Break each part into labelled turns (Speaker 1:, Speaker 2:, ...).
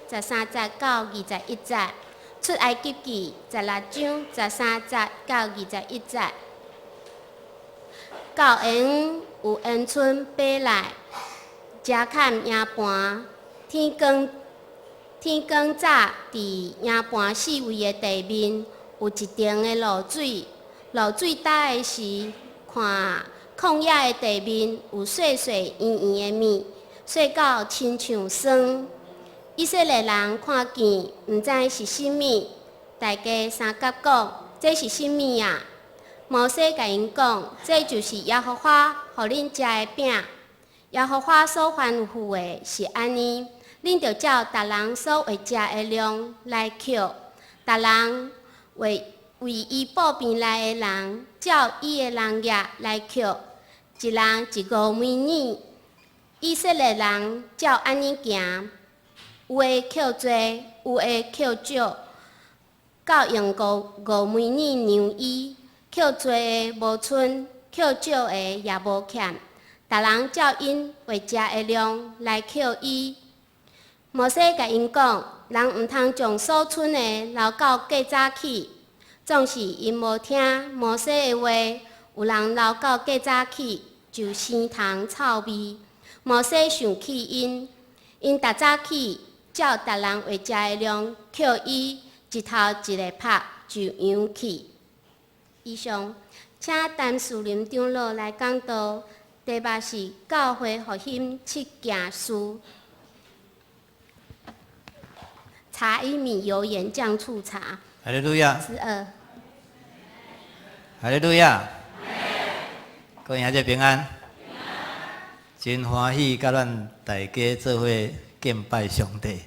Speaker 1: 13節到21節，出埃及記十六章十三節到21節。到下昏有煙囪爬來，遮蓋營盤，天光天光早，佇營盤四圍的地面有一層的露水，露水焦的時，看曠野的地面有細細圓圓的物，細到親像霜。以色列人看見，毋知是啥物，大家相佮講：這是啥物啊？摩西共𪜶講：這就是耶和華予恁食的餅。耶和華所吩咐的是按呢，恁著照逐人所會食的量來抾，逐人為為伊布病內的人，照伊的人額來抾，一人一俄米爾。以色列人照按呢行，有的抾濟，有的抾少，夠用五俄米爾量伊，抾濟的無賰，抾少的也無欠。逐人照𪜶會食的量來抾伊。摩西共𪜶講，人毋通將所賰的留到過早起。總是𪜶無聽摩西的話，有人留到過早起，就生蟲臭味。摩西生氣𪜶，𪜶逐早起照逐人會食的量抾伊，一頭一个拍就揚起。以上，請陳樹林長老來講道，題目是教會復興七件事。茶一米油鹽醬醋茶。
Speaker 2: 哈利路亞。
Speaker 1: 十二。
Speaker 2: 哈利路亞。各位兄弟平安。真歡喜，佮咱大家做伙敬拜上帝，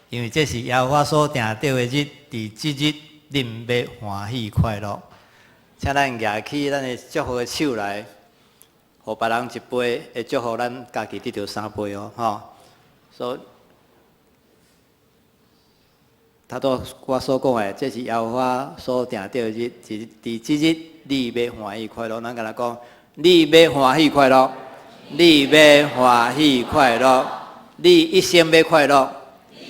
Speaker 2: 因為這是耶和華所定著的日，佇這日恁欲歡喜快樂。請咱舉起咱的祝福的手來，予別人一杯，會祝福咱家己得著三杯哦，吼。所以，頭拄我所講的，這是耶和華所定著的日，佇這日你欲歡喜快樂。咱共來講，你欲歡喜快樂，你欲歡喜快樂，你一生欲快樂，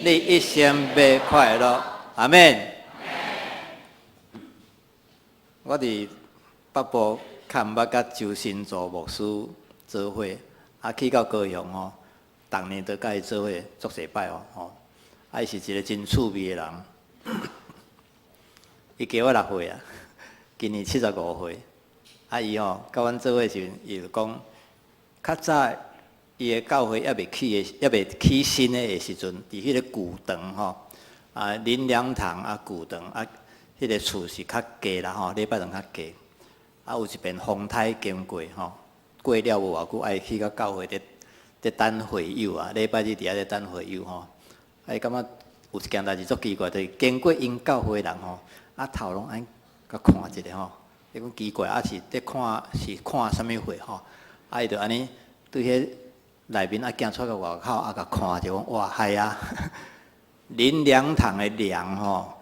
Speaker 2: 你一生欲快樂。阿們。我佇北部較毋捌佮周新祖牧師做伙，啊去到高雄吼，逐年都佮伊做伙足濟擺哦，吼。啊，伊是一个真趣味的人。伊加我6歲啊，今年75歲。啊，伊吼佮阮做伙時陣，伊就講，較早伊的教會猶未起的，猶未起新的的時陣，佇彼個舊堂吼，啊林良堂啊舊堂啊，彼個厝是較低啦吼，禮拜堂較低。啊，有一遍風颱經過吼，過了無偌久，愛去到教會佇佇等會友啊，禮拜日佇遐咧等會友吼。啊，伊感覺有一件代誌足奇怪，就是經過𪜶教會人吼，啊頭攏按共看一下吼，伊講奇怪，啊是佇看是看啥物貨吼？啊，伊就按呢對彼內面啊行出到外口啊，共看著講哇害啊！林良堂的梁吼，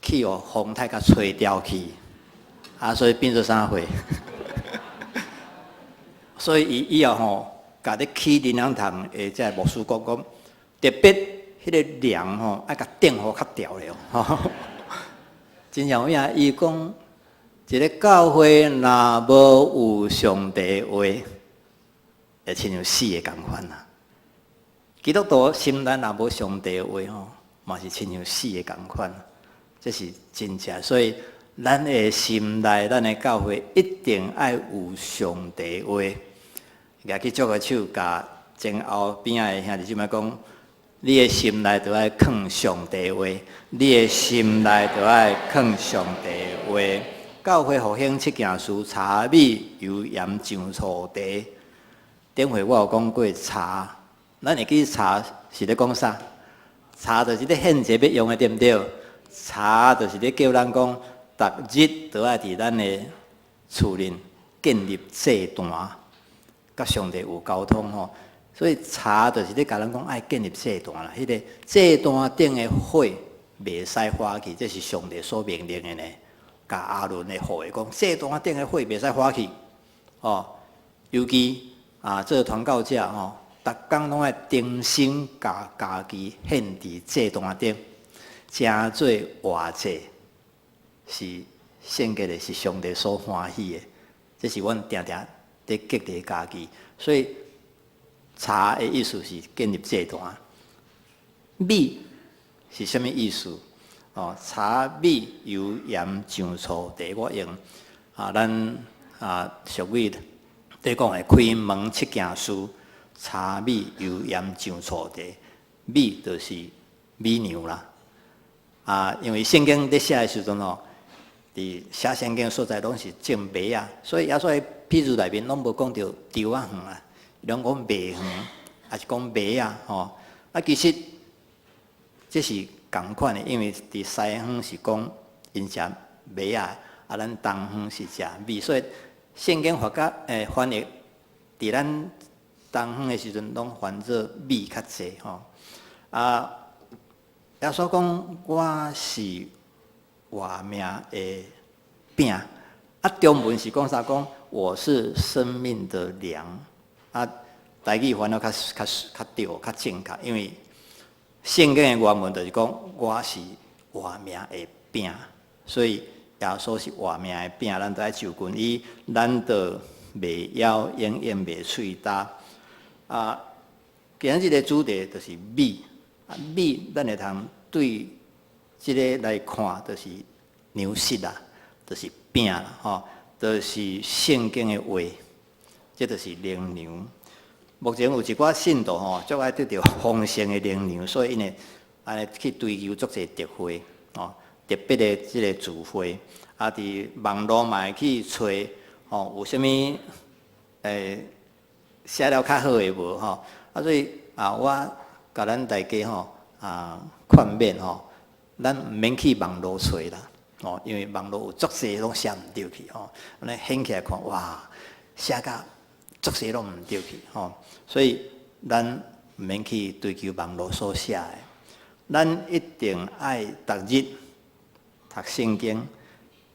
Speaker 2: 去予風颱共吹掉去，啊，所以變做啥貨？所以伊以後吼，共咧起林良堂的這個牧師講講，特別彼個梁吼，愛共釘予較牢了吼。真有影，伊講一个教會若無有上帝話，會親像死的仝款啊！基督徒心內若無上帝話吼，嘛是親像死的仝款，這是真正。所以咱的心內，咱的教會一定愛有上帝話。舉起祝福手，共前後邊仔的兄弟姊妹講：你的心內著愛囥上帝話，你的心內著愛囥上帝話。教會復興七件事：茶米油鹽醬醋茶。頂回我有講過茶，咱會記茶是咧講啥？茶就是咧獻祭欲用的，對毋對？茶就是咧叫咱講，逐日都愛佇咱的厝裡建立祭壇，佮上帝有溝通吼。所以柴就是咧共咱講愛建立祭壇啦。彼個祭壇頂的火袂使發去，這是上帝所命令的呢。共亞倫的後裔講，祭壇頂的火袂使發去，哦，尤其啊，做傳教者吼，逐工攏愛重新共家己獻佇祭壇頂，成做活祭，是聖潔的，是上帝所歡喜的。這是阮定定佇激勵家己。所以柴的意思是建立祭壇。米是啥物意思？哦，柴米油鹽醬醋茶，我用啊，咱啊俗語佇講的開門七件事：柴米油鹽醬醋茶。米就是米糧啦。啊，因為聖經佇寫的時陣吼，佇寫聖經所在攏是種麥仔，所以耶穌的譬喻內面攏無講著稻仔園啊，攏講麥園，抑是講麥仔吼。啊，其實這是仝款的，因為佇西方是講𪜶食麥仔，啊，咱東方是食米，所以聖經發覺翻譯佇咱東方的時陣，攏翻做米較濟吼。啊，耶穌講我是活命的餅，啊，中文是講啥？講我是生命的糧。啊，台語翻得較較較對、較正確，因為聖經的原文就是講我是活命的餅，所以耶穌是活命的餅，咱都愛就近伊，咱就袂枵，永遠袂喙焦。啊，今日的主題就是米，啊，米咱會通對這个來看，就是糧食啦，就是餅啦，吼，就是聖經的話，這就是靈糧。目前有一寡信徒吼，足愛得著豐盛的靈糧，所以𪜶會按呢去追求足濟特會，吼，特別的這个聚會，啊，佇網路嘛會去揣，吼，有啥物寫了較好的無吼？啊，所以啊，我共咱大家吼啊勸勉吼，咱毋免去網路揣啦，吼，因為網路有足濟攏寫毋對去吼，按呢掀起來看，哇，寫甲足濟攏毋對去吼，所以咱毋免去追求網路所寫的，咱一定愛逐日讀聖經，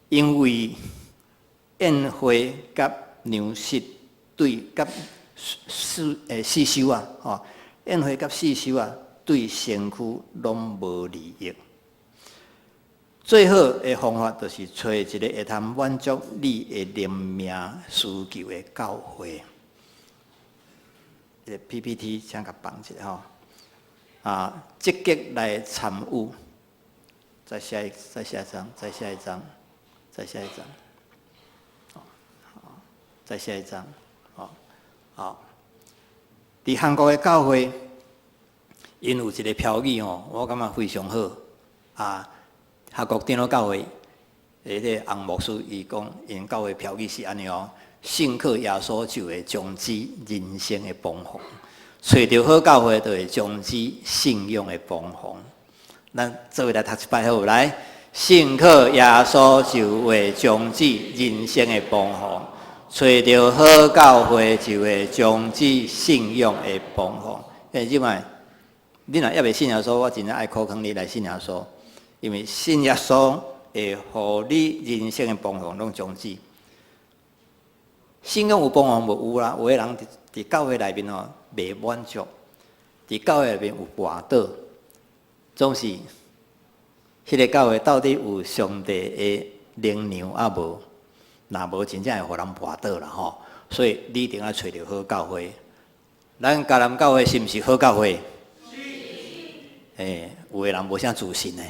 Speaker 2: 因為宴會佮糧食對佮四修啊，吼，宴會佮四修啊，對身軀攏無利益。最好的方法就是揣一个會通滿足你的靈命需求的教會。這个 PPT 請共放一下吼，啊，積極來參與。再下一張，再下一張，再下一張，好，再下一張，好，好。佇韓國的教會，𪜶有一个標語吼，我感覺非常好。啊，韓國長老教會，彼个洪牧師伊講，𪜶教會標語是按呢哦：信靠耶穌就會終止人生的崩亡，揣著好教會就會終止信仰的崩亡。咱做伙來讀一擺好無？來，信靠耶穌就會終止人生的崩亡，揣著好教會就會終止信仰的崩亡。欸，這擺，你若猶未信耶穌，我真正愛苦勸你來信耶穌，因為信耶穌會予你人生的崩亡攏終止。信仰有崩亡無？有啦，有的人佇教會內面吼袂滿足，佇教會內面有跋倒，總是彼个教會到底有上帝的靈糧抑無？若無，真正會予人跋倒啦吼。所以你一定愛揣著好教會。咱迦南教會是毋是好教會？是。欸，有的人無啥自信的，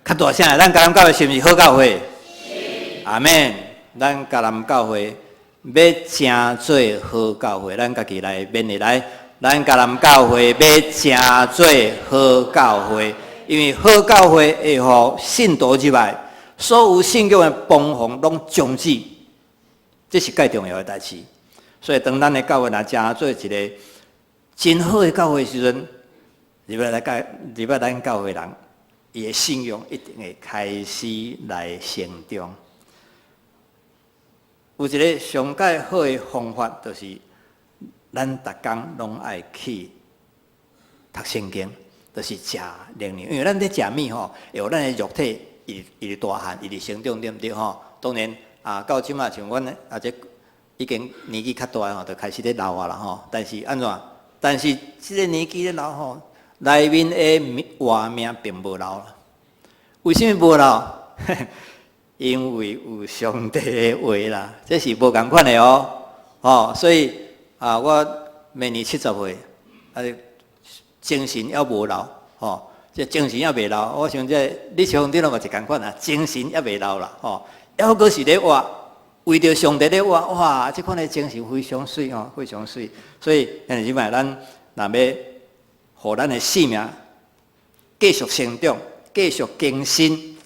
Speaker 2: 較大聲！咱迦南教會是毋是好教會？是。阿們。咱迦南教會欲成做好教會，咱家己來勉勵來。咱迦南教會欲成做好教會，因為好教會會予信徒入來，所有信仰的崩亡攏終止，這是蓋重要的代誌。所以當咱的教會若成做一个真好的教會時陣，入來咱教會人，伊的信仰一定會開始來成長。有一个上蓋好的方法，就是咱逐工攏愛去讀聖經，就是食靈糧。因為咱咧食物吼，會予咱的肉體一直一直大漢，一直成長，對毋對吼？當然啊，到這擺像阮啊，這已經年紀較大吼，就開始咧老啊啦吼。但是按怎？但是這个年紀咧老吼，內面的活命並無老啦。為啥物無老？因為有上帝的話啦，這是無仝款的哦。哦，所以啊，我明年70歲，啊，精神猶無老，吼，這精神猶袂老。我想這你像你攏嘛是仝款啊，精神猶袂老啦，吼，猶閣是咧活，為著上帝咧活，哇！這款的精神非常媠吼，非常媠。所以，兄弟姊妹，咱若欲予咱的生命繼續成長、繼續更新，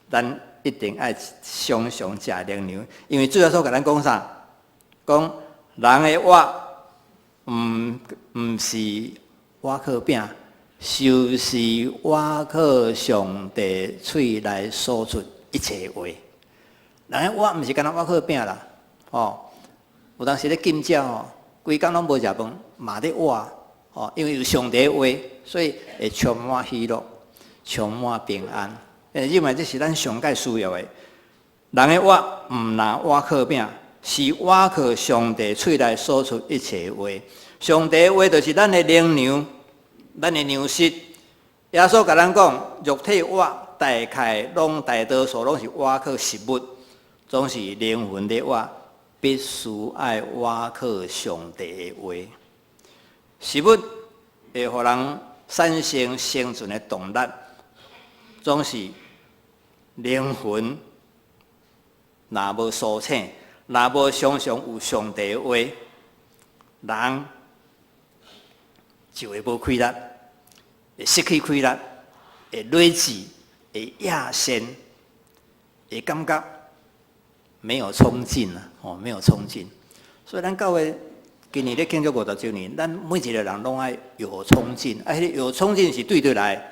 Speaker 2: 咱一定愛常常食靈糧，因為主耶穌共咱講啥？講人的活，毋是倚靠餅，就是倚靠上帝喙內所出一切話。人的活毋是干焦倚靠餅啦，哦，有當時咧禁食吼，規工攏無食飯，嘛咧活，哦，因為有上帝的話，所以會充滿喜樂，充滿平安。認為這是咱上蓋需要的。人的活毋若倚靠餅，是倚靠上帝喙內所出一切話。上帝話就是咱的靈糧，咱的糧食。耶穌共咱講，肉體活大概攏大多數攏是倚靠食物，總是靈魂的活，必須愛倚靠上帝的話。食物會予人產生生存的動力，總是靈魂若無甦醒，若無常常有上帝的話，人就會無氣力，會失去氣力，會累滯，會厭倦，會感覺沒有衝勁啊！哦，沒有衝勁。所以咱教會今年咧慶祝50週年，咱每一个人攏愛有衝勁。啊，彼个有衝勁是對佗來，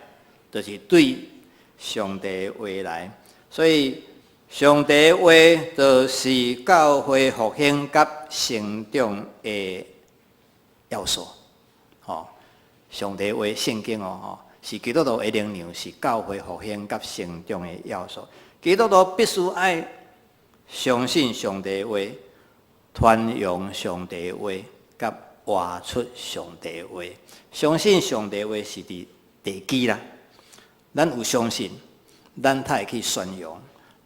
Speaker 2: 就是對上帝的話來。所以上帝的話就是教會復興佮成長的要素。吼，上帝話聖經哦，吼，是基督徒的靈糧，是教會復興佮成長的要素。基督徒必須愛相信上帝的話，傳揚上帝的話，佮活出上帝的話。相信上帝的話是佇地基啦。咱有相信，咱才會去宣揚，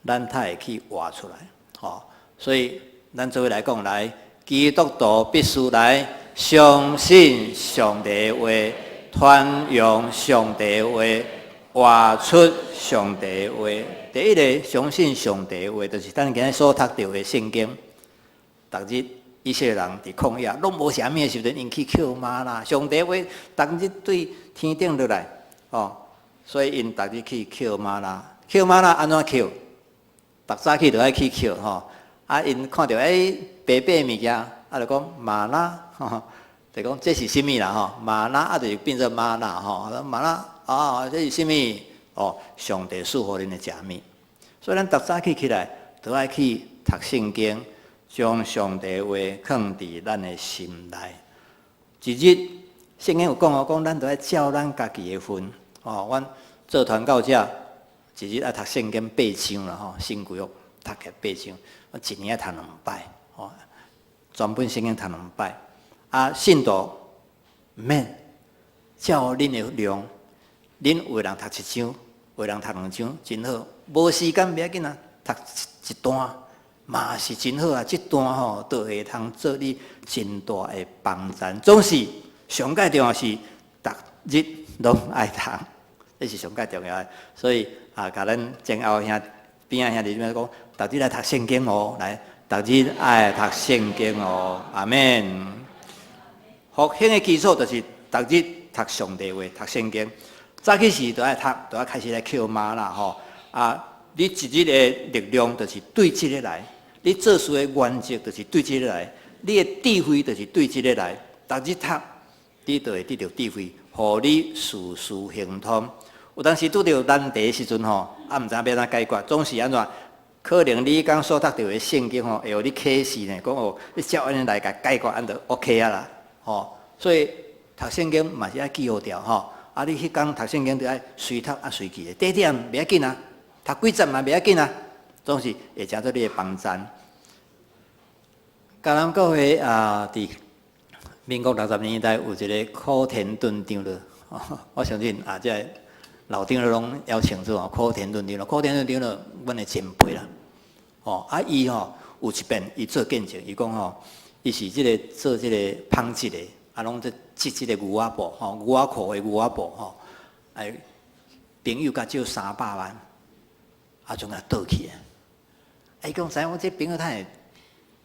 Speaker 2: 咱才會去活出來。吼，所以咱做伙來講來，基督徒必須來相信上帝的話，傳揚上帝的話，活出上帝的話。第一个相信上帝的話，就是咱今日所讀著的聖經。逐日以色列人佇曠野攏無啥物的時陣，𪜶去抾嗎哪。上帝話逐日對天頂落來，哦，所以𪜶逐日去抾嗎哪。抾嗎哪按怎抾？逐早起就愛去抾吼。啊，𪜶看著欸白白物件，啊，就講嗎哪，吼，就講這是啥物啦吼？嗎哪啊，就是變做嗎哪吼。嗎哪啊，這是啥物？哦，上帝賜予恁的食物。所以咱逐早起起來，都愛去讀聖經，將上帝話囥佇咱的心內。一日聖經有講哦，講咱都愛照咱家己的份哦。阮做傳教者，一日愛讀聖經八章啦吼，新舊約讀起八章，我一年愛讀兩擺吼，全本聖經讀兩擺。啊，信徒毋免照恁的量，恁有的人讀一章，有的人讀兩章，真好。無時間袂要緊啊，讀一段嘛是真好啊。這段吼都會通做你真大的幫助。總是上蓋重要是逐日攏愛讀，這是上蓋重要的。所以啊，共咱前後兄邊仔兄弟姊妹講，逐日來讀聖經哦，來，逐日愛讀聖經哦，阿們。復興的基礎就是逐日讀上帝話，讀聖經。早起時就愛讀，就愛開始來抾嗎哪吼。啊，你一日的力量就是對這个來，你做事的原則就是對這个來，你的智慧就是對這个來。逐日讀，你就會得著智慧，予你事事亨通。有當時拄著難題的時陣吼，啊，毋知影欲按怎解決，總是按怎？可能你剛所讀著的聖經吼，會予你啟示呢，講哦，你照按呢來共解決，按就 OK 啊啦，吼。所以讀聖經嘛是愛記號著吼。啊，你彼工讀聖經就愛隨讀啊隨記的，短點袂要緊啊，讀幾節嘛袂要緊啊，總是會成做你的幫贊。迦南教會啊，佇民國60年代有一個柯田頓長老，我相信啊，這个老長老攏猶清楚哦。柯田頓長老，柯田頓長老，阮的前輩啦。哦，啊，伊吼有一遍，伊做見證，伊講吼，伊是這个做這個紡織的，啊，攏咧織這個牛仔布，吼，牛仔褲的牛仔布，吼，哎，朋友共借300萬，啊，將共倒去啊。伊講知影我這朋友趁會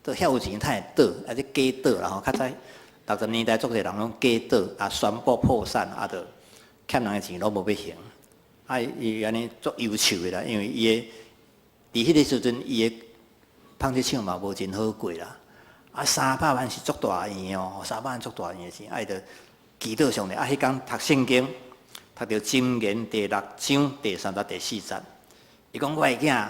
Speaker 2: 都遐有錢，趁會倒，啊，這假倒啦吼，較早60年代足濟人攏假倒，啊，宣布破產，啊，就欠人的錢攏無欲還。啊，伊按呢足憂愁的啦，因為伊的佇彼个時陣，伊的紡織廠嘛無真好過啦。啊，三百萬是足大錢哦，三百萬足大錢的錢，啊，伊就祈禱上帝，啊，彼工讀聖經，讀著箴言第六章第三節第四節，伊講我的囝，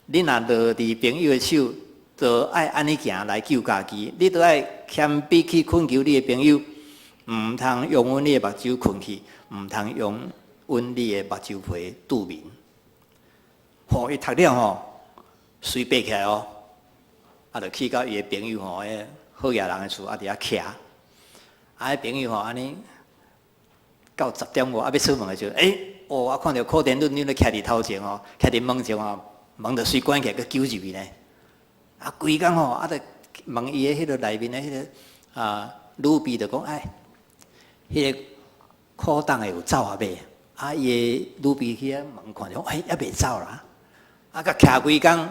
Speaker 2: 你若落佇朋友的手，就愛按呢行來救家己，你著愛謙卑去懇求你的朋友，毋通容忍你的目睭睏去，毋通容忍你的目睭皮拄眠。吼，伊讀了吼，隨爬起來哦，啊，就去到伊的朋友吼，彼好額人的厝，啊，佇遐徛。啊，彼朋友吼，按呢到10點外，啊，欲出門的時陣，欸，哦，我看著柯田頓長咧徛佇頭前哦，徛佇門前哦，門就隨關起來，閣救入去呢。啊，規工吼，啊，就問伊的彼个內面的彼个啊，女婢就講，哎，彼个苦等的有走啊未？啊，伊的女婢去遐門看著，哎，猶未走啦。啊，共徛規工，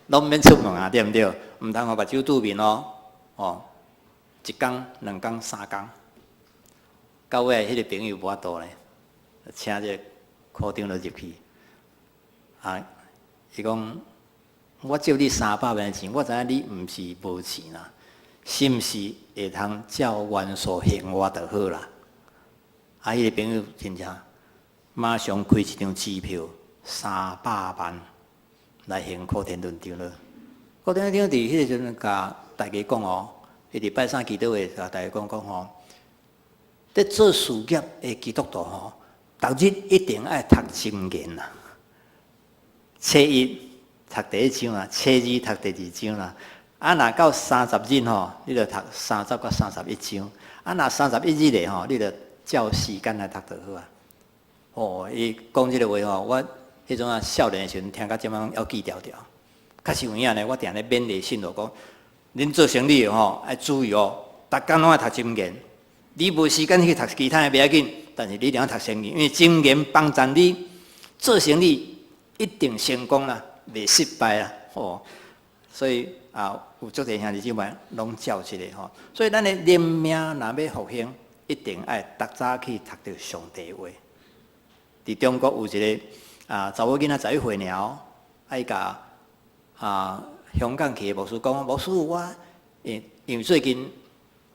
Speaker 2: 攏毋免出門啊，對毋對？毋通予目睭拄眠哦，哦，一工、兩工、三工，到尾彼個朋友無法度咧，請這個科長就入去。啊，伊講我借你三百萬錢，我知影你毋是無錢啦，是毋是會通照原數還我就好啦？啊，彼個朋友真正馬上開一張支票，三百萬來還柯田頓長老。柯田頓長老佇彼个時陣共大家講哦，伊佇拜三祈禱會共大家講講吼，佇做事業的基督徒吼，逐日一定愛讀箴言啦。初一讀第一章啦，初二讀第二章啦。啊，若到30日吼，你就讀30到31章。啊，若31日咧吼，你就照時間來讀就好啊。哦，伊講這个話吼，我彼陣啊少年的時陣聽到這擺猶記牢牢。確實有影呢，我定咧勉勵信徒講，恁做生意的吼，愛注意哦，逐工攏愛讀箴言。你無時間去讀其他的袂要緊，但是你一定要讀聖經，因為箴言幫助你做生意一定成功啦，袂失敗啦。哦，所以啊，有足濟兄弟姊妹攏照這个吼。所以咱的靈命若欲復興，一定愛逐早去讀著上帝話。佇中國有一个啊，查某囡仔11歲爾，愛共啊香港去的牧師講，牧師我因為最近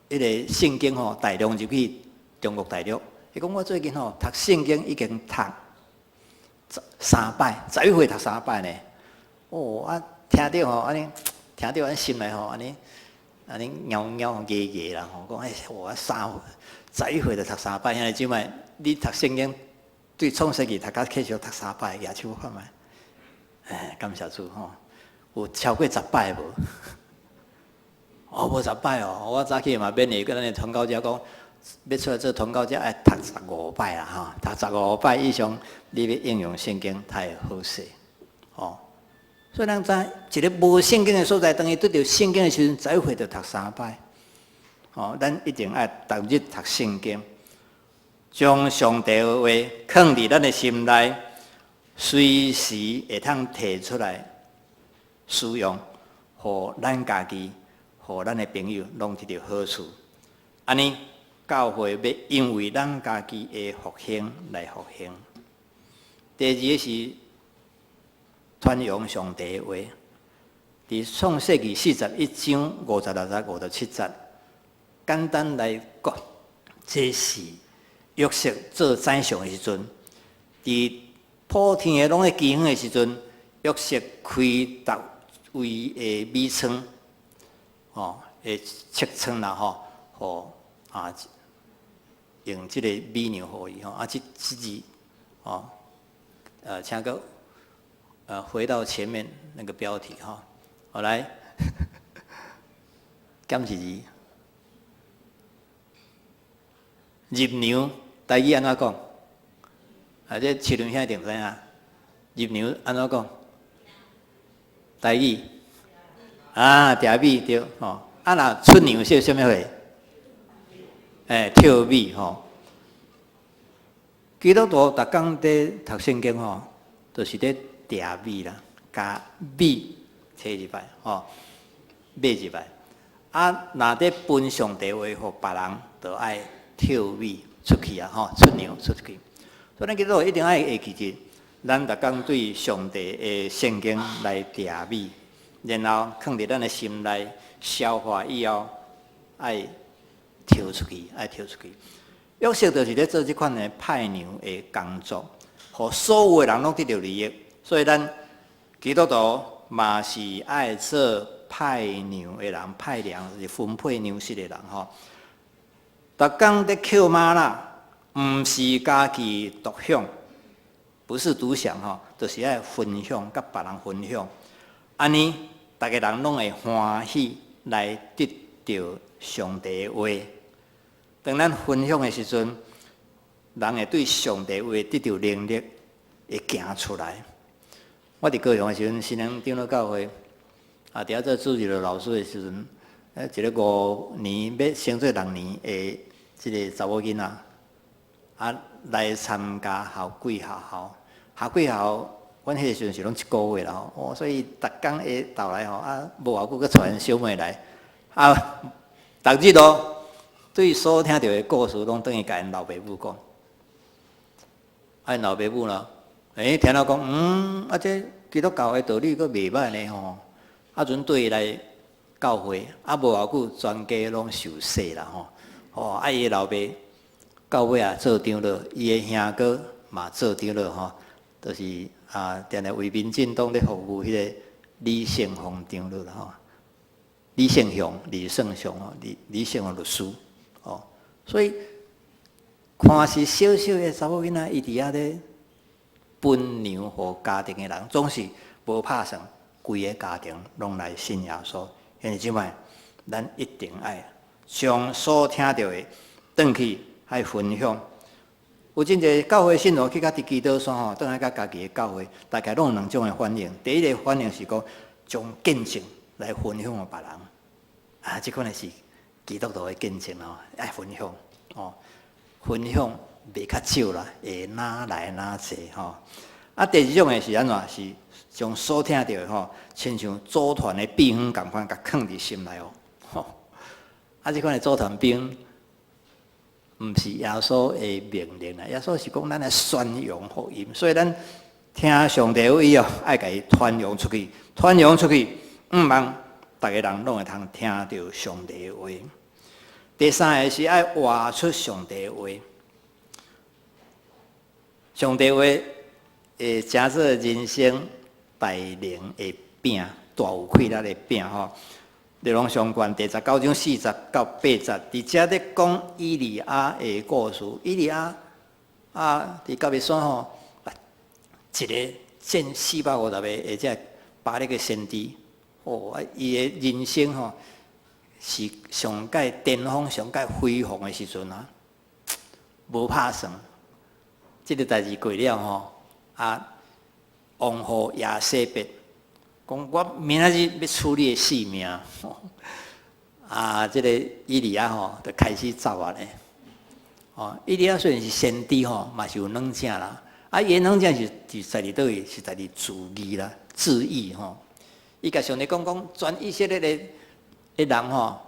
Speaker 2: 彼個聖經吼大量入去中國大陸，伊講我最近吼讀聖經已經讀三擺，11歲讀三擺呢。哦，啊聽著吼，按呢聽著按呢心內吼，按呢按呢搖搖牙牙啦吼，講哎，我三11歲就讀三擺，兄弟姊妹，你讀聖經對創世記讀到繼續讀三擺，舉手看覓？哎，感謝主吼，有超過10擺無？哦，無十擺哦，我早起嘛勉勵佮咱的傳教者講，欲出來做傳教者愛讀十五擺啦吼，讀十五擺以上，你欲應用聖經才會好勢，哦。所以咱知一个無聖經的所在，當伊得著聖經的時陣，11歲就讀三擺。哦，咱一定愛逐日讀聖經，將上帝的話囥佇咱的心內，隨時會通提出來使用，予咱家己、予咱的朋友攏得著好處。按呢，教會欲因為咱家己的復興來復興。第二个是傳揚上帝的話，佇創世記41章56節、57節，簡單來講，這是約瑟做宰相的時陣，佇普天的攏咧饑荒的時陣，約瑟開逐位的米倉，哦，的粟倉啦吼，予啊用這个米糧予伊吼，啊，這這字哦，請閣回到前面那個標題哈，好來，減一字，入娘台語按怎講？啊，這市場兄一定知影。入娘按怎講？台語啊，埕米對吼。啊，若出娘是啥物貨？欸，跳米吼。基督徒逐工佇讀聖經吼，就是佇埕米啦，共米提入來吼，買入來。啊，若佇分上帝話予別人，就愛跳米出去啊，吼，出糧出去。所以咱基督徒一定愛會記得，咱逐工對上帝的聖經來埕米，然後囥佇咱的心內消化以後，愛跳出去，愛跳出去。約瑟就是咧做這款的派糧的工作，予所有的人攏得著利益。所以咱基督徒嘛是愛做派糧的人，派糧是分配糧食的人吼。逐工佇抾嗎哪，毋是家己獨享，不是獨享吼，就是愛分享，佮別人分享。按呢，逐个人攏會歡喜來得著上帝的話。當咱分享的時陣，人會對上帝話得著能力，會行出來。我佇高雄的時陣，新娘長老教會，啊，佇遐做主日老師的時陣，一个5年欲升做6年的這个查某囡仔，啊，來參加校季學校，校季學校，阮彼個時陣是攏一個月啦吼，哦，所以逐工下晝來吼，啊，無偌久閣帶𪜶小妹來，啊，逐日哦，對所聽著的故事，攏轉去共𪜶老爸母講。啊，𪜶老爸母呢？欸，聽了講，啊，這基督教的道理閣袂䆀呢吼。啊，陣綴伊來教會，啊，無偌久全家攏受洗啦吼。哦，啊，伊的老爸到尾啊做長老，伊的兄哥嘛做長老吼，就是啊，定定為民進黨咧服務彼个李勝峰長老啦吼。李勝雄，李勝雄吼，李勝雄律師。哦，所以看是小小的查某囡仔，伊佇遐咧分糧予家庭的人，總是無拍算，規个家庭攏來信耶穌。兄弟姊妹，咱一定愛將所聽著的轉去愛分享。有真濟教會信徒去到佇基督山吼，轉來佮家己的教會，大概攏有兩種的反應。第一个反應是講將見證來分享予別人，啊，這款的是基督徒的見證哦，愛分享哦，分享袂較少啦，會哪來哪濟吼。啊，第二種的是按怎？是將所聽著的吼，親像組團的秘方仝款，共囥佇心內哦。吼，啊，這款的組團秘方，毋是耶穌的命令啦。耶穌是講咱來宣揚福音，所以咱聽上帝話以後，愛共伊傳揚出去，傳揚出去，向望逐个人攏會通聽著上帝的話。第三个是愛活出上帝的話，上帝話會成做人生大能的餅，大有氣力的餅吼。內容相關第19章40到8節，佇遮咧講以利亞的故事。以利亞啊，佇迦密山吼，一个戰450個的這巴力的先知，哦，啊，伊的人生吼是上蓋巔峰、上蓋輝煌的時陣啊，無拍算。這个代誌過了吼，啊，王后耶洗別講我明仔日欲取你的性命，啊，這个以利亞吼就開始走啊咧。哦，以利亞雖然是先知吼，嘛是有軟正啦。啊，伊的軟正是在佇佗位？是在佇自義啦，自義吼。伊共上帝講講，全以色列的人吼，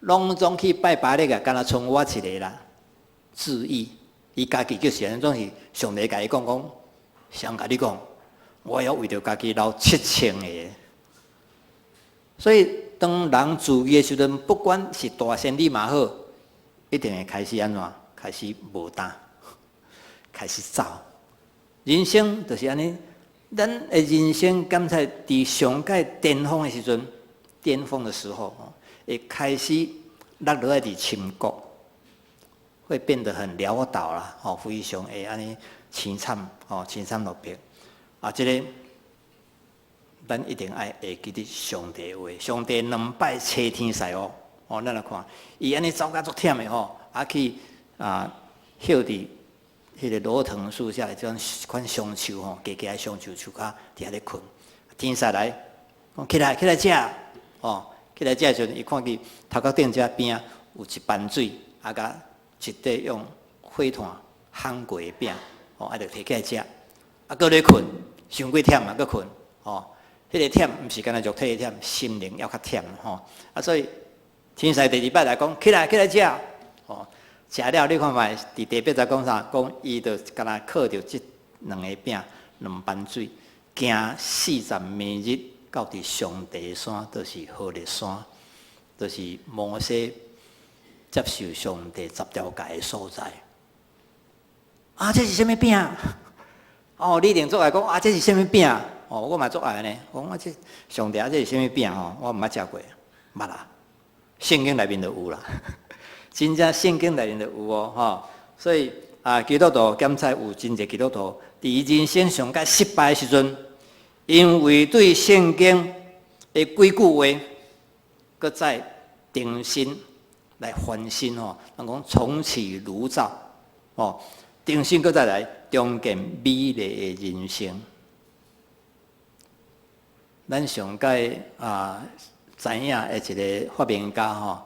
Speaker 2: 攏總去拜巴力啊，干焦賰我一个啦。自義，伊家己就是按呢，總是上帝共伊講講，誰共你講，我猶為著家己留7000個。所以當人自義的時陣，不管是大先知嘛好，一定會開始按怎？開始無膽，開始走。人生就是按呢，咱的人生敢才佇上蓋巔峰的時陣，巔峰的時候，會開始落落來佇深谷，會變得很潦倒啦，吼，非常會按呢淒慘，吼，淒慘落魄。啊，這个咱一定愛會記得上帝話，上帝兩擺差天使哦，哦，咱來看，伊按呢走甲足忝的吼，啊去啊。歇佇彼个羅藤樹下，這種款松樹吼，低低的松樹樹跤佇遐咧睏。天使來，講起來起來食，吼，起來食的時陣，伊看見頭殼頂遮邊仔有一盤水，啊，佮一塊用火炭烘過的餅，吼，啊，就提起來食，啊，閣咧睏，傷過忝啊，閣睏，吼，彼個忝毋是干焦肉體的忝，心靈猶較忝吼，啊，所以天使第二擺來講，起來起來食，吼，食了你看覓，佇第八節講啥？講伊就干焦靠著這兩个餅、兩盤水，行40暝日到佇上帝山，就是何烈山，就是摩西接受上帝十條誡的所在。啊，這是啥物餅？哦，你一定足愛講啊，這是啥物餅？哦，我嘛足愛呢。講啊，這上帝啊，這是啥物餅？吼，我毋捌食過，捌啦。聖經內面就有啦，真正聖經內面就有哦，吼。所以啊，基督徒檢查有真濟基督徒，佇人生上蓋失敗的時陣，因為對聖經的幾句話，閣再重新來翻新吼，人講重起爐灶，哦，重新閣再來重建美麗的人生。咱上蓋啊知影的一個發明家吼，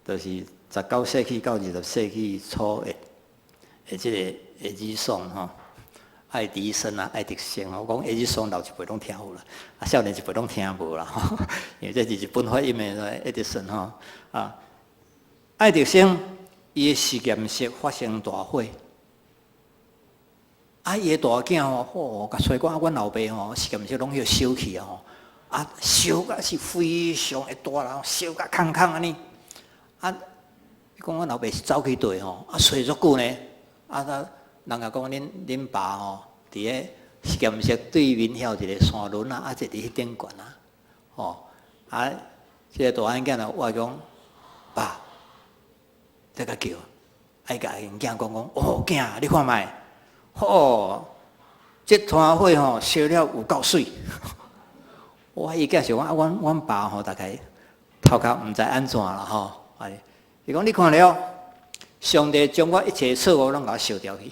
Speaker 2: 就是19世紀到20世紀初的這個愛迪生吼，愛迪生啊，愛迪生，我講愛迪生老一輩攏聽有啦，啊少年一輩攏聽無啦，因為這是日本發音的愛迪生吼啊，愛迪生伊的實驗室發生大火，啊伊的大囝吼，吼，共催講啊，阮老爸吼實驗室攏予燒去啊吼，啊燒甲是非常的大啦，燒甲空空按呢，啊，伊講阮老爸是走去佗吼，啊揣足久呢，啊他人共講恁恁爸吼，佇咧實驗室對面遐有一個山崙啊，啊就佇彼頂懸啊，吼，啊，這個大漢囝就話講，爸，這個叫，愛共𪜶囝講講，哦，囝，你看覓，吼，這團火吼燒了有夠媠。我伊囝想講啊，阮阮爸吼大概頭殼毋知按怎啦吼，哎，伊講你看了，上帝將我一切錯誤攏共我燒掉去。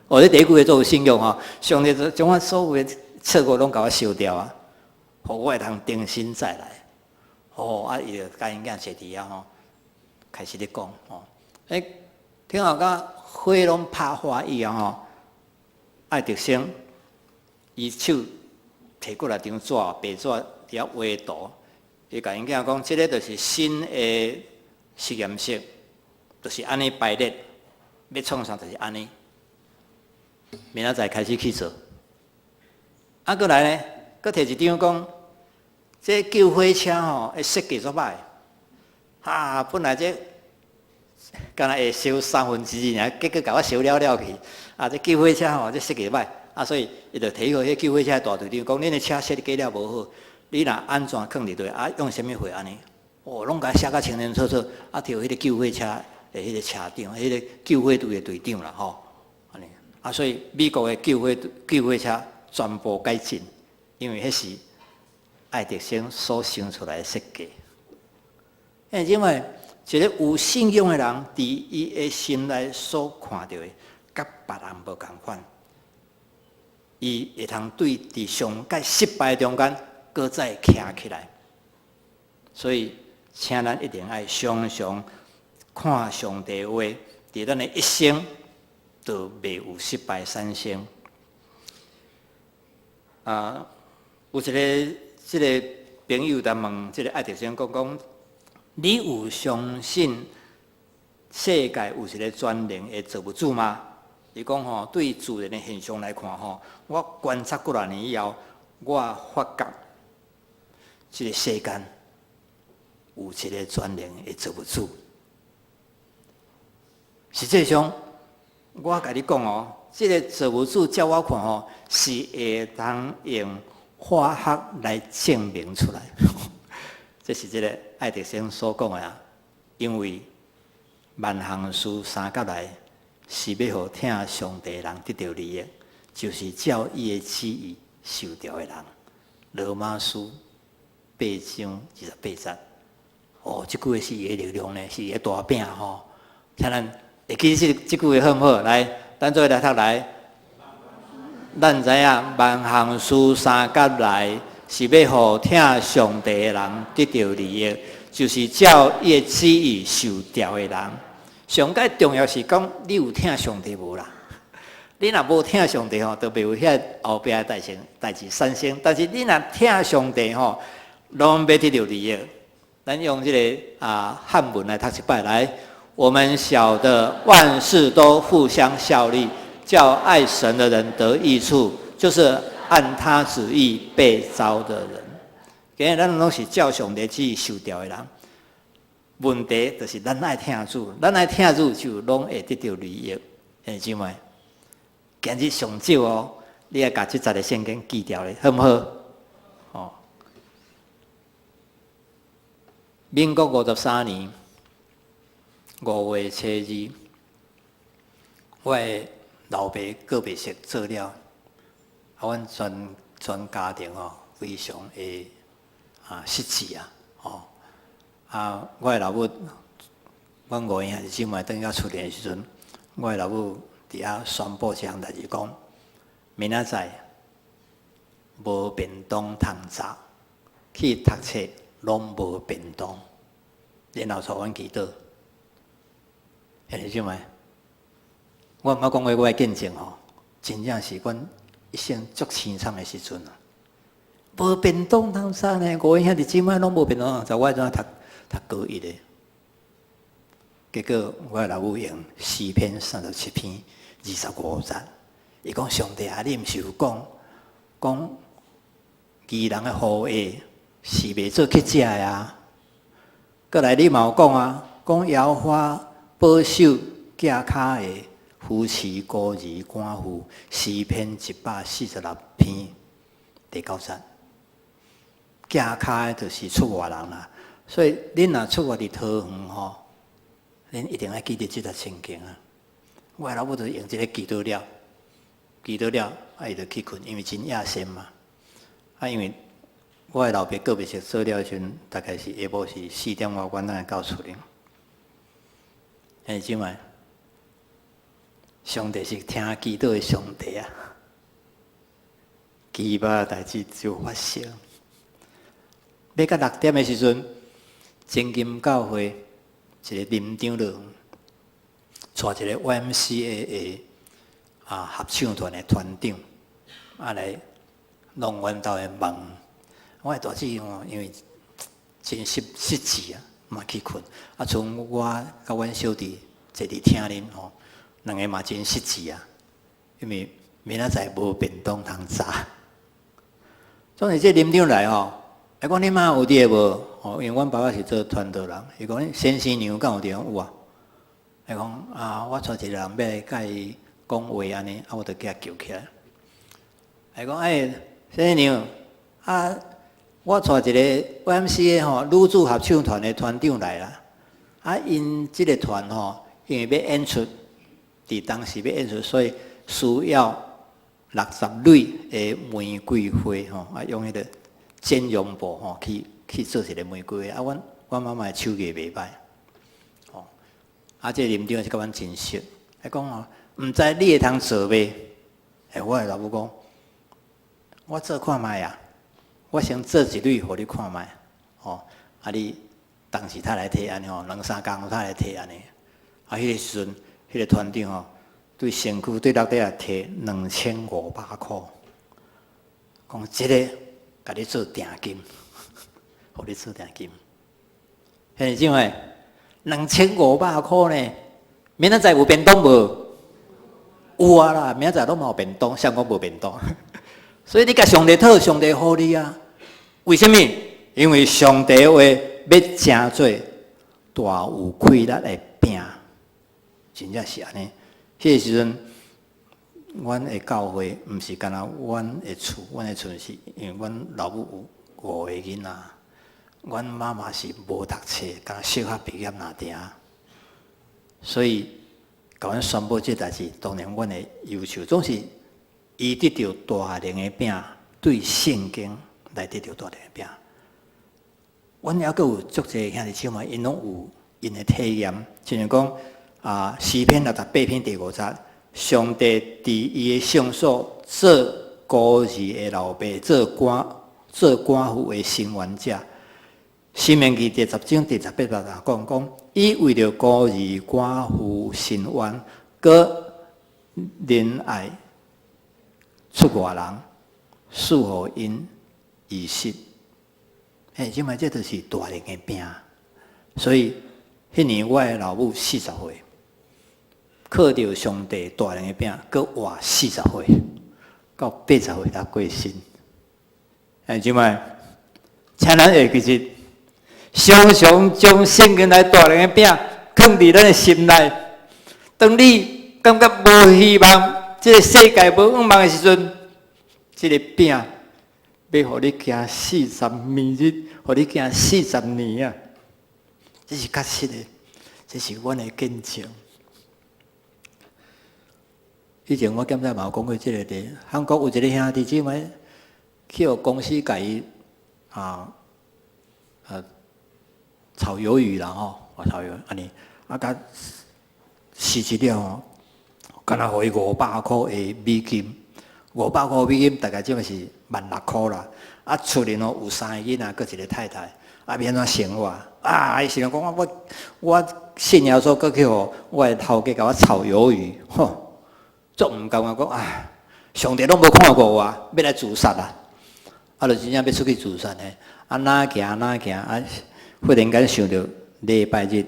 Speaker 2: 哦，這第一句話足有信仰吼，上帝將我所有的錯誤攏共我燒掉啊，予我會通重新再來。哦，啊，伊就共𪜶囝坐佇遐吼，開始咧講吼，欸，聽後甲火攏拍化以後吼，愛迪生伊手提過來張紙，白紙佇遐畫圖，伊共𪜶囝講，這個就是新的實驗室，就是按呢排列，欲創啥就是按呢。明仔載開始去做，啊，閣來呢，閣提一張講，這救火車吼，的設計足歹，啊，本來這敢若會燒2/3爾，結果共我燒了了去，啊，這救火車吼，這設計歹，啊，所以伊就提予彼救火車大隊長講，恁的車設計了無好，你若按怎囥佇佗，啊，用啥物貨按呢？哦，攏共寫甲清清楚楚，啊，提予彼個救火車的彼個車長，彼個救火隊的隊長啦，吼。啊，所以美國的救火車全部改進，因為彼是愛迪生所想出來的設計。因為一個有信仰的人，佇伊的心內所看著的，佮別人無仝款。伊會通對佇上蓋失敗中間，閣再徛起來。所以，請咱一定愛常常看上帝話，佇咱的一生，就袂有失敗產生。啊，有一個這個朋友在問這個愛迪生講講，你有相信世界有一個全能的造物主嗎？伊講吼，對自然的現象來看吼，我觀察幾若年以後，我發覺這個世間有一個全能的造物主。實際上，我共你講哦，這個造物主照我看吼，是會當用化學來證明出來。這是這個愛迪生所講的啊，因為萬項事三甲來是欲予疼上帝的人得著利益，就是照伊的旨意受召的人。羅馬書8章28節。哦，這句話是伊的力量呢，是伊的大餅吼。請咱會記這句話好毋好？來，咱做伙來讀來。咱知影萬項事相佮來，是欲予疼上帝的人得著利益，就是照伊的旨意受召的人。上蓋重要是講，你有疼上帝無啦？你若無疼上帝吼，就袂有遐後壁的代誌產生。但是你若疼上帝吼，攏欲得著利益。咱用這个漢文來讀一擺來。我們曉得萬事都互相效力，叫愛神的人得益處，就是按他旨意被召的人。今日咱攏是照上帝旨意受召的人。問題就是咱愛疼主，咱愛疼主就攏會得著利益。兄弟姊妹，今日上少哦，你愛共這節的聖經記牢咧，好毋好？哦，民國53年5月初2，我的老爸告別式做了，阮全家庭哦，非常的失志啊，哦，我的老母，阮五個兄弟姊妹轉到厝裡的時陣，我的老母佇遐宣布一項代誌，講明仔載無便當通炸，去讀冊攏無便當，然後帶阮祈禱。兄弟姊妹，我毋捌講過我的見證吼，真正是阮一生足凄慘的時陣啊！無便當通炸呢，五個兄弟姊妹攏無便當通炸，我怎讀讀高一的？結果我老母用詩篇37篇25節，伊講上帝啊，你毋是有講講義人的後裔是袂做乞食的啊？過來你嘛有講啊，講耶和華保守寄跤的，扶持孤兒寡婦，詩篇146篇第9節。寄跤的就是出外人啦，所以恁若出外佇桃園吼，恁一定愛記得這節聖經啊！我老母就用這个祈禱了，祈禱了，伊就去睏，因為真夜深嘛。因為我的老爸告別式做了時陣，大概是下晡是4點外，阮才會到厝裡。兄弟姊妹，上帝是聽祈禱的上帝啊！奇葩代誌就發生。欲到6點的時陣，前金教會一個林長老帶一個 YMCA 的合唱團的團長來弄阮兜的門。我的大姊吼，因為真失志啊，嘛去睏。賰我佮阮小弟坐佇廳裡吼，兩个嘛真失志啊，因為明仔載無便當通炸。總是這林長來吼，伊講你媽有佇个無？吼，因為阮爸爸是做傳道人，伊講先生娘敢有佇？有啊。伊講啊，我帶一個人欲來共伊講話按呢，我就共伊叫起來。伊講欸，先生娘啊，我帶一個 YMCA 吼女子合唱團的團長來啦。𪜶這个團吼，因為欲演出，佇當時欲演出，所以需要60蕊的玫瑰花吼，用彼个剪絨布吼去做一个玫瑰花。阮媽媽的手藝袂歹，吼。這个林長是佮阮真熟，伊講吼，毋知你會通做袂？我的老母講，我做看覓啊，我先做一蕊予你看覓，吼。你當時才來提按呢吼，兩三工才來提按呢。彼个時陣，彼个團長吼，對身軀對落底啊提2500箍，講這个共你做訂金，予你做訂金。兄弟姊妹，2500箍呢？明仔載有便當無？有啊啦，明仔載攏嘛有便當，誰講無便當？所以你共上帝討，上帝予你啊。為啥物？因為上帝話欲成做大有氣力的餅，真正是按呢。彼個時陣，阮的教會毋是干焦阮的厝，阮的厝是因為阮老母有五個囡仔，阮媽媽是無讀冊，干焦小學畢業爾爾，所以共阮宣布這代誌，當然阮的憂愁總是伊得著大能的餅，對聖經來得著大能的餅。阮猶閣有足濟兄弟姊妹，𪜶攏有𪜶的體驗，親像講。啊，詩篇68篇第五節，上帝佇伊的聖所做孤兒的老爸，做寡婦的伸冤者。申命記第10章第18節講講，伊為著孤兒寡婦伸冤，閣憐愛出外人，賜予𪜶衣食。嘿，這擺這就是大能的餅。所以，彼年我的老母40歲，靠著上帝大能的餅，閣活四十歲，到80歲才過身。哎，這擺，請咱會記得，常常將聖經內大能的餅囥佇咱的心內。當你感覺無希望，這个世界無向望的時陣，這个餅欲予你行四十暝日，予你行四十年啊！這是確實的，這是阮的見證。以前我敢知嘛有講過這个例，韓國有一个兄弟姊妹去予公司共伊炒魷魚啦吼，炒魷魚按呢，啊共辭職了吼，敢若予伊500箍的美金，五百箍美金大概這嘛是16,000箍啦。啊，厝裡頭有三个囡仔，閣一个太太，啊，欲按怎生活？啊，伊想講我信耶穌，閣去予我的頭家共我炒魷魚，吼，足毋甘願講啊，上帝攏無看顧我，欲來自殺啊！啊，就真正欲出去自殺呢。啊，哪行哪行啊，忽然間想著禮拜日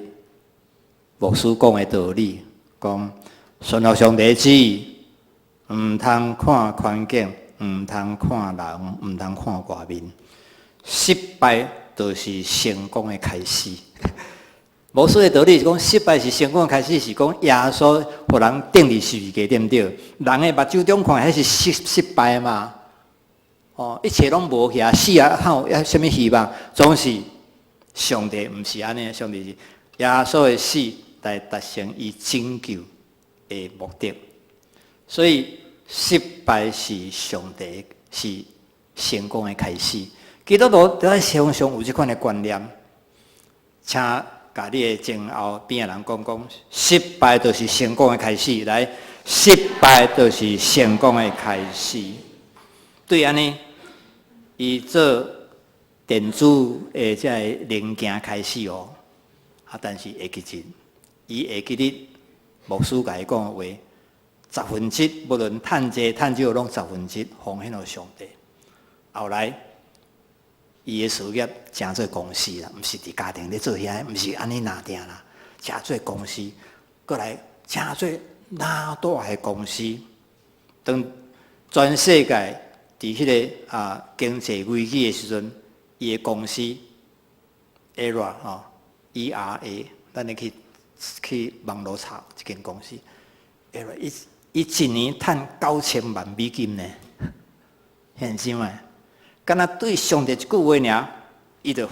Speaker 2: 牧師講的道理，講順服上帝旨意，毋通看環境，毋通看人，毋通看外面。失敗就是成功的開始。牧師的道理是講，失敗是成功的開始，是講耶穌予人釘佇十字架對毋對？人的目睭中看，彼是失敗嘛？哦，一切攏無去啊，死啊，還有啥物希望？總是上帝毋是按呢，上帝是耶穌的死來達成伊拯救的目的，所以失敗是上帝是成功的開始。基督徒都愛常常有這款的觀念，請共你的前後邊的人講講，失敗就是成功的開始。來，失敗就是成功的開始。對按呢，伊做電子的這个零件開始哦，啊，但是會記得，伊會記得牧師共伊講的話，十分之一，無論趁濟趁少，攏十分之一奉獻予上帝。後來，伊的事業成做公司啦，毋是佇家庭咧做遐，毋是按呢若定啦，成做公司，閣來成做哪大的公司，當全世界佇彼个經濟危機的時陣，伊的公司 ERA 吼 ERA，咱會去網路查這間公司，ERA 伊一年趁9000萬美金呢，現時嘛，敢若對上帝一句話爾，伊就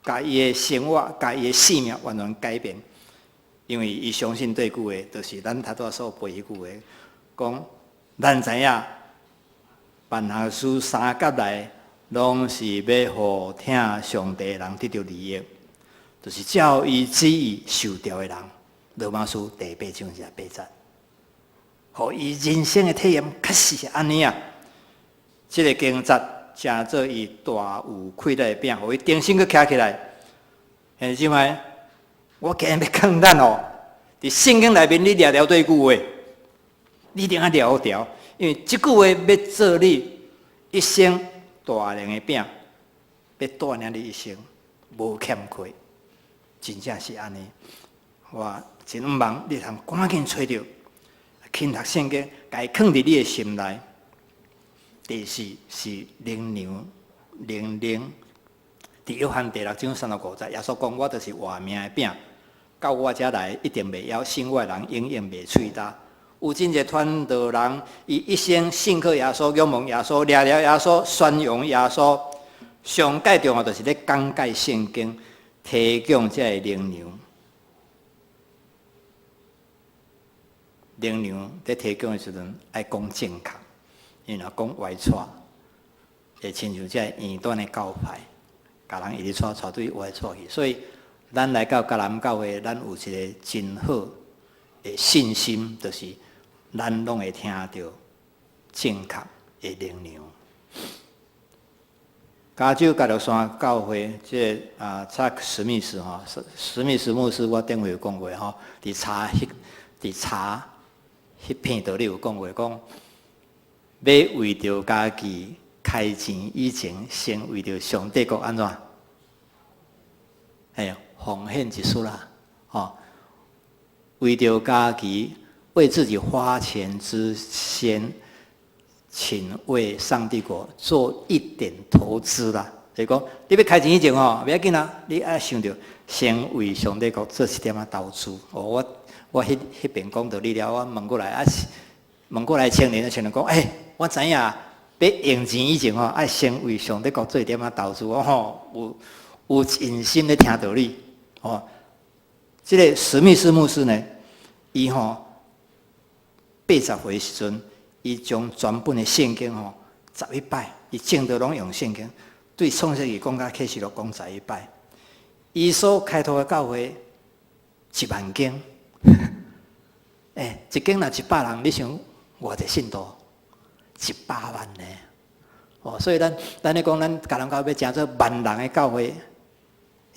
Speaker 2: 共伊的生活、共伊的性命完全改變，因為伊相信這句話，就是咱頭拄仔所背彼句話，講咱知影萬項事相佮來，攏是欲予疼上帝的人得著利益，就是照伊旨意受召的人。羅馬書第八章二十八節，予伊人生的體驗確實是按呢啊！這个經節成做伊大有氣力的餅，予伊重新閣徛起來。兄弟姊妹，我今日欲勸咱哦，佇聖經內面你掠牢這句話，你一定愛掠牢，因為這句話欲做你一生大能的餅，欲帶領你一生無欠缺，真正是按呢。我真向望你通趕緊揣著，勤讀聖經，共伊囥佇你的心內。第四是靈糧，靈糧。佇約翰第六章三十五節，耶穌講：我就是活命的餅，到我遮來一定袂枵，信我的人永遠袂喙焦。有真濟傳道人，伊一生信靠耶穌、仰望耶穌、掠牢耶穌、宣揚耶穌。上蓋重要就是咧講解聖經，提供這個靈糧。靈糧佇提供的時陣，愛講正確，因為若講歪錯，會親像這個異端的教派，共人一直帶帶對歪錯去。所以，咱來到迦南教會，咱有一个真好的信心，就是咱攏會聽著正確的靈糧。加州嘉略山教會，這个啊，查克史密斯吼，史密斯牧師，我頂回有講過吼，伫查彼篇道理有講過，講欲為著家己開錢以前，先為著上帝國按怎？哎，奉獻一絲啦，吼，為著家己為自己花錢之先，請為上帝國做一點投資啦。就是講，你欲開錢以前吼，袂要緊啦，你愛想著先為上帝國做一點仔投資。哦，我彼邊講道理了，我問過來啊，問過來青年的青年講，欸，我知影，欲用錢以前吼，愛先為上帝國做一點仔投資。我吼有用心咧聽道理。哦，這个史密斯牧師呢，伊吼80歲時陣，伊將全本的聖經吼十一擺，伊證道攏用聖經，對創世記講到啟示錄講十一擺。伊所開拓的教會1萬間，欸，一間若100人，你想偌濟信徒？100萬呢？哦，所以咱咧講，咱迦南教會欲成做萬人的教會，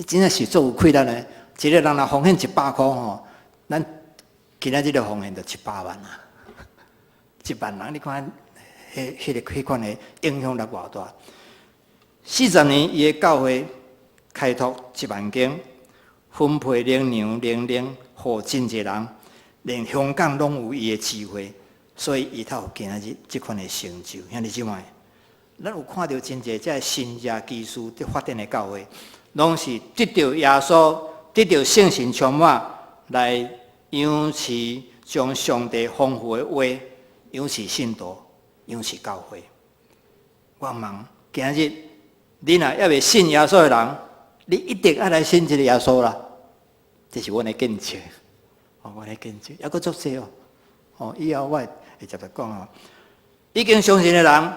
Speaker 2: 真正是足有氣力呢。一个人若奉獻100箍吼，咱今仔日就奉獻就100萬啊！1萬人，你看，彼款的影響力偌大。40年，伊的教會開拓1萬間，分配靈糧靈糧，予真濟人，連香港攏有伊的聚會，所以伊才有今仔日這款的成就。兄弟姊妹，咱有看著真濟這神跡奇事佇發展的教會，攏是得著耶穌、得著聖神充滿來養飼，將上帝豐富的話養飼信徒、養飼教會。我問今日你若猶未信耶穌的人，你一定愛來信這个耶穌啦。這是阮的見證，哦，阮的見證，猶閣足濟哦。哦，以後我會會接著講哦。已經相信的人，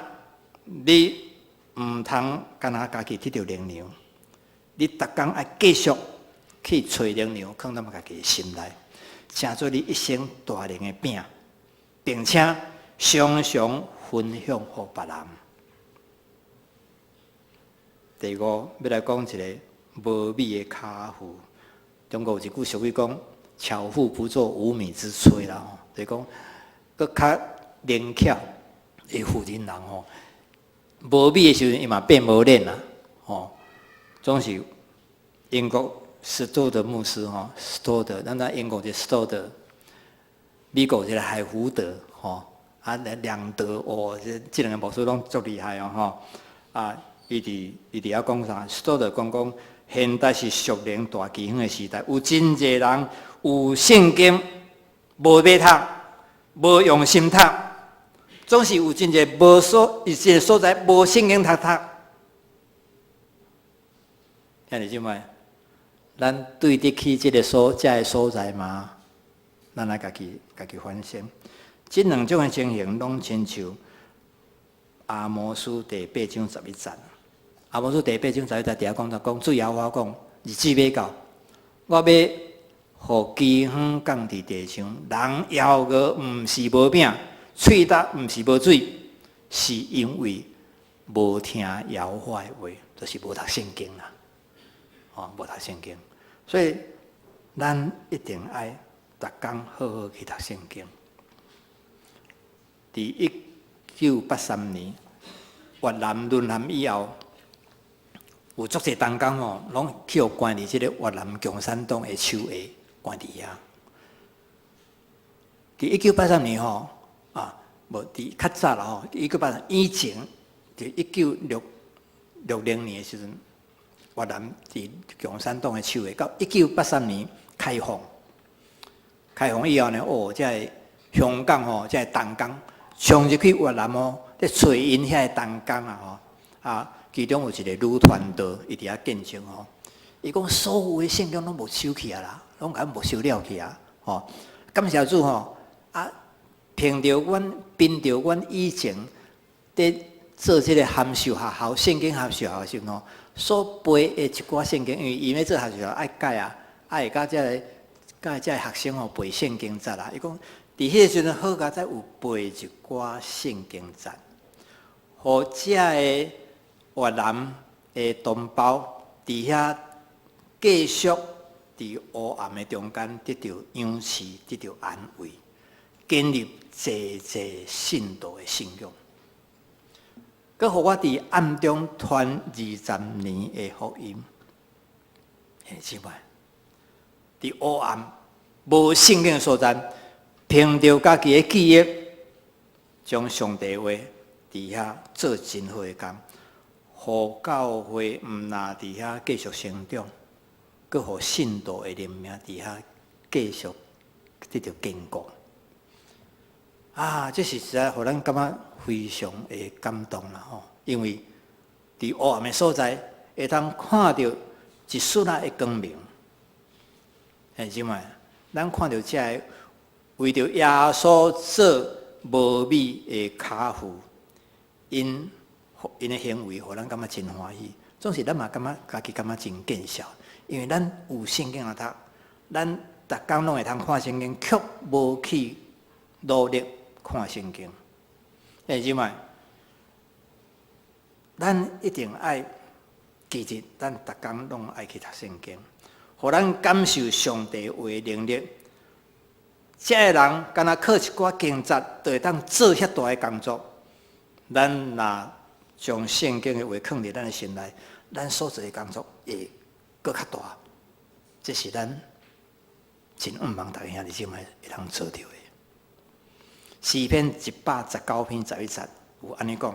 Speaker 2: 你毋通干焦家己得著靈糧，你逐工愛繼續去揣靈糧，囥佇家己的心內，成做你一生大能的餅，並且常常分享予別人。第五，欲來講一个無米的跤夫。中國有一句俗語講：“巧婦不做無米之炊”啦吼，就是講，閣較靈巧的婦人人吼，無米的時陣，伊嘛變無臉啦，吼。總是英國斯多德牧師吼，斯多德，咱知英國是斯多德，美國一个海福德吼，啊兩德哦，這兩个牧師攏足厲害哦吼，啊，伊佇遐講啥？斯多德講講，現代是屬靈大饑荒的時代，有真濟人有聖經無欲讀，無用心讀，總是有真濟無所，一個所在無聖經通讀。兄弟姊妹，咱對得起這个所在嗎？咱來家己反省。這兩種的情形，攏親像阿摩司第八章十一節。阿摩司第八章十一節，佇遐講，講主耶和華講，日子欲到，我欲予饑荒降佇地上，人枵餓毋是無餅，喙焦毋是無水，是因為無聽耶和華的話，就是無讀聖經啦。哦，無讀聖經，所以咱一定愛逐工好好去讀聖經。佇1983年越南淪陷以後，有足濟同工吼，攏去予關佇這个越南共產黨的手下，關佇遐。佇一九八三年吼，啊，無佇較早啦吼，一九八三以前，佇1960年的時陣，越南佇共產黨的手下，到一九八三年開放，開放以後呢，哦，這个香港吼，這个同工衝入去越南哦，咧揣𪜶遐个同工啊吼，啊，其中有一个女傳道，伊佇遐見證吼，伊講所有的聖經攏沒收去啊啦，攏共沒收了去啊，吼，感謝主吼，啊，憑著阮以前佇做這个函授學校、聖經函授學校時陣吼，所背的一寡聖經，因為伊欲做學校愛改啊，愛會佮這個學生吼背聖經節啦。伊講佇彼個時陣好佳哉有背一寡聖經節，予遮个越南的同胞佇遐繼續佇黑暗的中間得著氧氣，得著安慰，建立濟濟信徒的信仰。閣予我佇暗中傳20年的福音，兄弟姊妹，佇黑暗無聖經的所在，憑著家己的記憶，將上帝話佇遐做真好的工，予教會毋但佇遐繼續成長，閣予信徒的靈命佇遐繼續得著堅固。啊，這是實在予咱感覺非常的感動啦吼！因為佇黑暗的所在，會當看著一絲仔的光明。兄弟姊妹，咱看著這个為著耶穌做無米的跤夫，𪜶𪜶的行為，予咱感覺真歡喜。總是咱嘛感覺家己感覺真見笑，因為咱有聖經通讀，咱逐工攏會通看聖經，卻無去努力看聖經。兄弟姊妹，咱一定愛記得，咱逐工攏愛去讀聖經，予咱感受上帝話的能力。這个人敢若靠一寡經節，就會當做遐大的工作。咱若將聖經的話囥佇咱的心內，咱所做的工作會閣較大。這是咱真向望大家兄弟姊妹會當做著的。詩篇119篇11節有按呢講：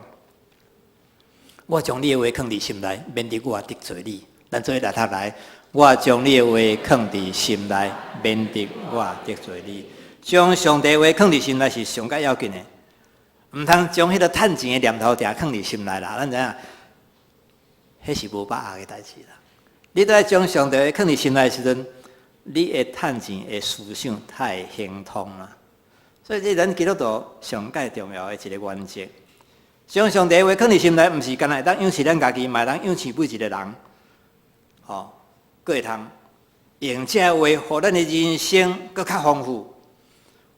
Speaker 2: 我將你的話囥佇心內，免得我得罪你。咱做伙來讀來，我將你的話囥佇心內，免得我得罪你。將上帝話囥佇心內是上較要緊的，毋通將彼個趁錢的念頭定囥佇心內啦。咱知影，彼是無把握的代誌啦。你著愛將上帝話囥佇心內的時陣，你會趁錢的思想才會亨通啦。所以，這咱基督徒上蓋重要的一個原則，將上帝話囥佇心內，毋是干焦會當養飼咱家己，嘛會當養飼每一個人。吼，閣會通用這個話，予咱的人生閣較豐富，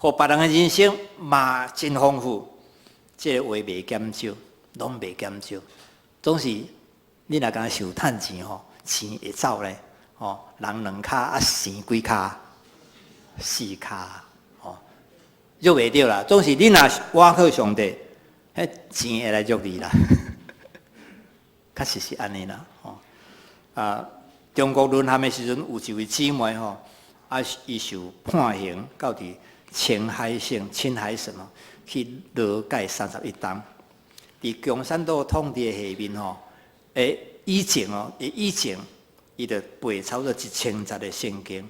Speaker 2: 予別人的人生嘛真豐富。這個話袂減少，攏袂減少。總是你若干焦想趁錢吼，錢會走咧，吼，人兩跤啊，生幾跤？四跤，吼，約袂著啦。總是你若倚靠上帝，彼錢會來約你啦。確實是按呢啦，吼。啊，中國淪陷的時陣，有一位姊妹吼，啊，伊受判刑到佇青海省、青海省哦，去勞改31冬。佇共產黨統治的下面吼，以前哦，以前伊就背差不多1000節的聖經。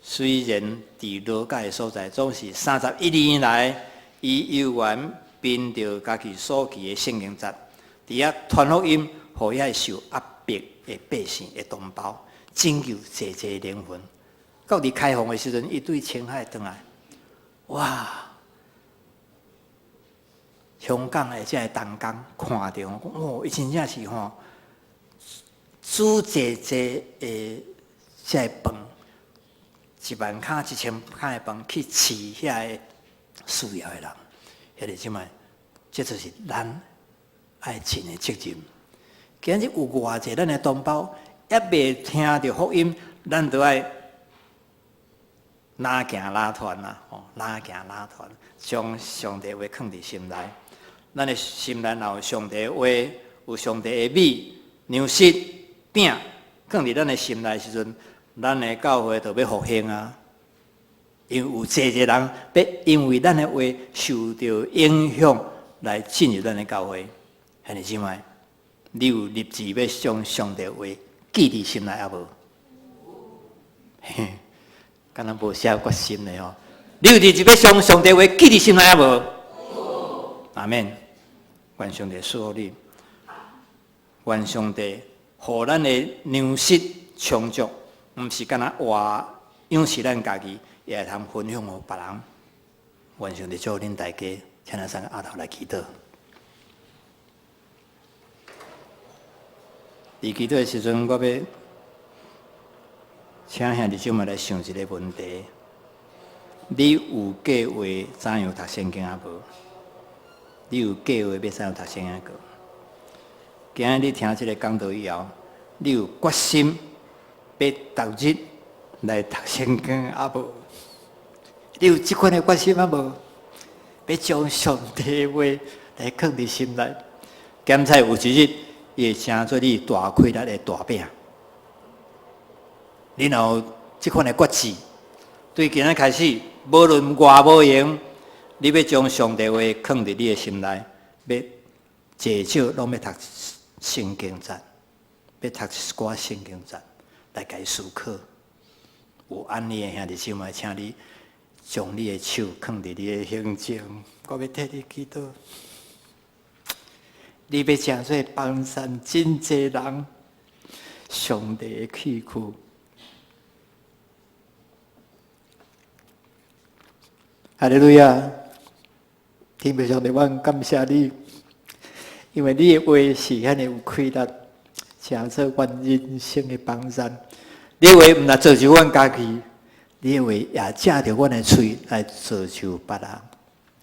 Speaker 2: 雖然佇勞改的所在，總是31年來，伊猶原憑著家己所記的聖經節，佇遐傳福音，予遐受壓迫的百姓的同胞，拯救濟濟靈魂。到佇開放的時陣，伊對青海轉來，哇！香港的這个同工看著，講哦，伊真正是吼煮濟濟的這个飯，1萬卡、1000卡的飯去飼遐个需要的人。兄弟姊妹，這就是咱愛盡的責任。今日有偌濟咱的同胞，猶未聽著福音，咱都愛哪行哪傳啦，吼，哪行哪傳，將上帝話囥佇心內。咱的心內若有上帝話，有上帝的米、糧食、餅，囥佇咱的心內時陣，咱的教會就欲復興啊！因為有濟濟人欲因為咱的話受著影響來進入咱的教會。兄弟姊妹，你有立志欲將上帝話記佇心內猶無？嘿，敢若無啥決心的吼。你有立志欲將上帝話記佇心內猶無？阿們。願上帝賜福你，願上帝予咱的糧食充足，毋是干焦活養飼咱家己，也會通分享予別人。願上帝祝福恁大家，請咱三個阿頭來祈禱。伫祈禱的時陣，我欲請兄弟姊妹來想一个問題：你有計劃怎樣讀聖經啊無？你有計劃欲怎樣讀聖經無？今日你聽這个講道以後，你有決心欲逐日來讀聖經啊無？你有這款的決心啊無？欲將上帝的話來囥佇心內，檢採有一日，伊會成做你大氣力的大餅。你若有這款的決志，對今仔開始，無論偌無閒，你欲將上帝話囥佇你的心內，欲至少攏欲讀聖經節，欲讀一寡聖經節來共伊思考。有按呢的兄弟姊妹，請你將你的手囥佇你的胸前，我欲替你祈禱。你欲成做幫贊真濟人上帝的器具。哈利路亞！天父上帝，我感謝你，因為你的話是遐爾有氣力，成做阮人生的幫贊。你的話毋但造就阮家己，你的話也藉著阮的喙來造就別人。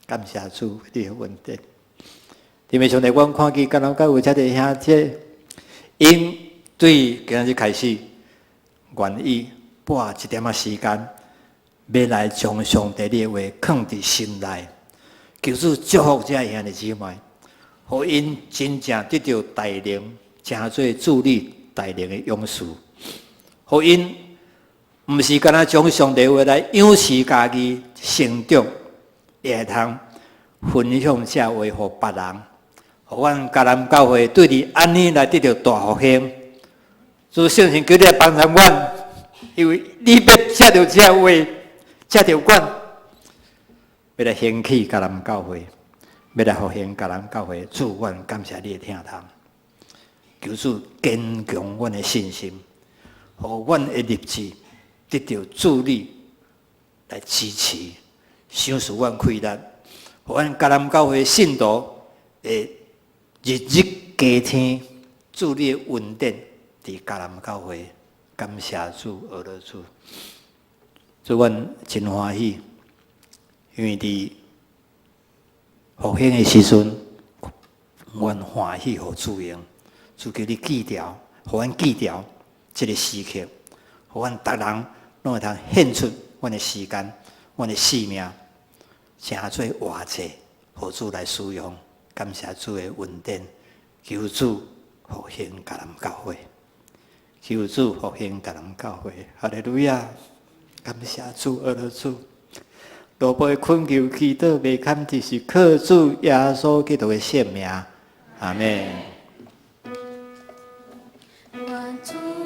Speaker 2: 感謝主，你的恩典。天父上帝，阮看見迦南教會遮濟兄弟，𪜶對今日開始願意撥一點仔時間，欲來將上帝你的話囥佇心內，求主祝福這兄弟姊妹，予𪜶真正得著大能，成做主你大能的勇士，予𪜶毋是干焦將上帝話來養飼家己成長，也會通分享這話予別人，予阮迦南教會對你按呢來得著大復興。主聖神求你來幫助阮，因為你欲藉著這話，藉著阮，欲來興起迦南教會，欲來復興迦南教會。主，阮感謝你的疼痛，求主堅強阮的信心，予阮的立志得著主你來支持，賞賜阮氣力，予阮迦南教會信徒會日日加添主你的恩典，佇迦南教會。感謝主，阿樂主。主，阮真歡喜，因為佇復興的時陣，阮歡喜予主用。主求你記牢，予阮記牢這个時刻，予阮逐人攏會通獻出阮的時間、阮的性命，成做活祭，予主來使用。感謝主的恩典，求主復興迦南教會，求主復興迦南教會。哈利路亞！感謝主，阿樂主。落尾懇求祈禱，袂堪只是靠主耶穌基督的聖名。阿們。
Speaker 1: 願主。